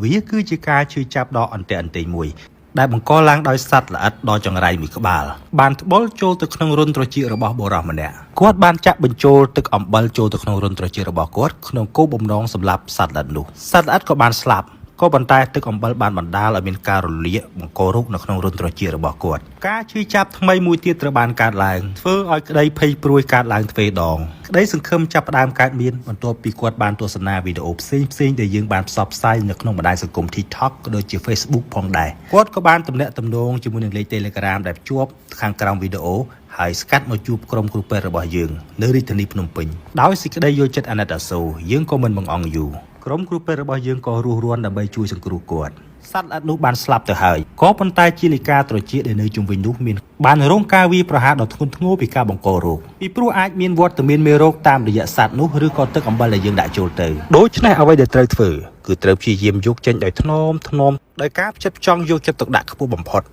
វាគឺជាការឈឺចាប់ដ៏អន្ទាក់អន្ទែងមួយដែលបង្កឡើងដោយសត្វល្អិតដ៏ចង្រៃមួយក្បាលបានត្បុលចូលទៅក្នុងរន្ធត្រចៀករបស់បុរសម្នាក់គាត់បានចាក់បញ្ចូលទឹកអំបិលចូលទៅក្នុងរន្ធត្រចៀករបស់គាត់ក្នុងគោលបំណងសម្លាប់សត្វល្អិតនោះសត្វល្អិតក៏បានស្លាប់ក៏ប៉ុន្តែទឹកអំបិលបានបណ្ដាលឲ្យមានការរលាកបង្ករោគនៅក្នុងរន្ធត្រចៀករបស់គាត់ការឈឺចាប់ថ្មីមួយទៀតត្រូវបានកើតឡើងធ្វើឲ្យក្តីភ័យព្រួយកើតឡើងទ្វេដងក្តីសង្ឃឹមចាប់ផ្ដើមកើតមានបន្ទាប់ពីគាត់បានទស្សនាវីដេអូផ្សេងផ្សេងៗដែលយើងបានផ្សព្វផ្សាយនៅក្នុងបណ្ដាញសង្គម TikTok ក៏ដូចជា Facebook ផងដែរគាត់ក៏បានទំនាក់ទំនងជាមួយនឹងលេខ Telegram ដែលភ្ជាប់ខាងក្រោមវីដេអូហើយស្កាត់មកជួបក្រុមគ្រូពេទ្យរបស់យើងនៅរាជធានីភ្នំពេញដោយសេចក្តីយល់ចិត្តអាណិតអាសូរយើងក៏មិនបង្អង់យូរក្រុមគ្រូពេទ្យរបស់យើងក៏រួសរាន់ដើម្បីជួយសង្គ្រោះគាត់សត្វល្អិតនោះបានស្លាប់ទៅហើយក៏ប៉ុន្តែជាលិកាត្រចៀកដែលនៅជុំវិញនោះមានបានរងការវាយប្រហារដ៏ធ្ងន់ធ្ងរពីការបង្ករោគពីព្រោះអាចមានវត្តមានមេរោគតាមរយៈសត្វនោះឬក៏ទឹកអំបិលដែលយើងដាក់ចូលទៅដូច្នេះអ្វីដែលត្រូវធ្វើគឺត្រូវព្យាយាមយកចេញដោយថ្នមថ្នមដោយការផ្ចិតផ្ចង់យកចិត្តទុកដាក់ខ្ពស់បំផុត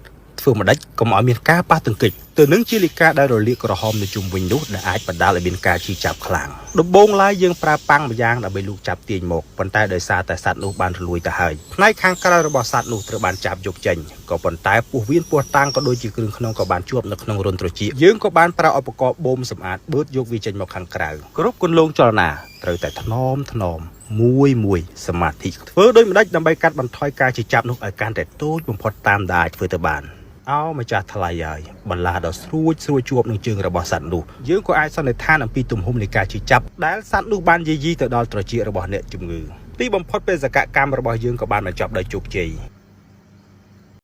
ធ្វើម្ដេចកុំឲ្យមានការប៉ះទង្គិចទៅនឹងជាលិកាដែលរលាកក្រហមនៅជុំវិញនោះដែលអាចបណ្ដាលឲ្យមានការឈឺចាប់ខ្លាំងដំបូងឡើយយើងប្រើប៉ាំងម្យ៉ាងដើម្បីលូកចាប់ទាញមកប៉ុន្តែដោយសារតែសត្វនោះបានរលួយទៅហើយផ្នែកខាងក្រៅរបស់សត្វនោះត្រូវបានចាប់យកចេញក៏ប៉ុន្តែពោះវៀនពោះតាំងក៏ដូចជាគ្រឿងក្នុងក៏បានជាប់នៅក្នុងរន្ធត្រចៀកយើងក៏បានប្រើឧបករណ៍បូមសម្អាតបឺតយកវាចេញមកខាងក្រៅគ្រប់គន្លងចលនាត្រូវតែថ្នមថ្នមមួយមួយសមាធិធ្វើដូចម្ដេចដើម្បីកាត់បន្ថយការឈឺចាប់នោះឲ្យកាន់តែតូចបំផុតតាមដែលអាចធ្វើទៅបាន អោម្ចាស់ថ្លៃហើយបន្លាដ៏ស្រួចស្រួចជួបនឹងជើងរបស់សត្វនោះយើងក៏អាចសន្និដ្ឋានអំពីទំហំនៃការឈឺចាប់ដែលសត្វនោះបានយាយីទៅដល់ត្រចៀករបស់អ្នកជំងឺទីបំផុតបេសកកម្មរបស់យើងក៏បានបញ្ចប់ដោយជោគជ័យ។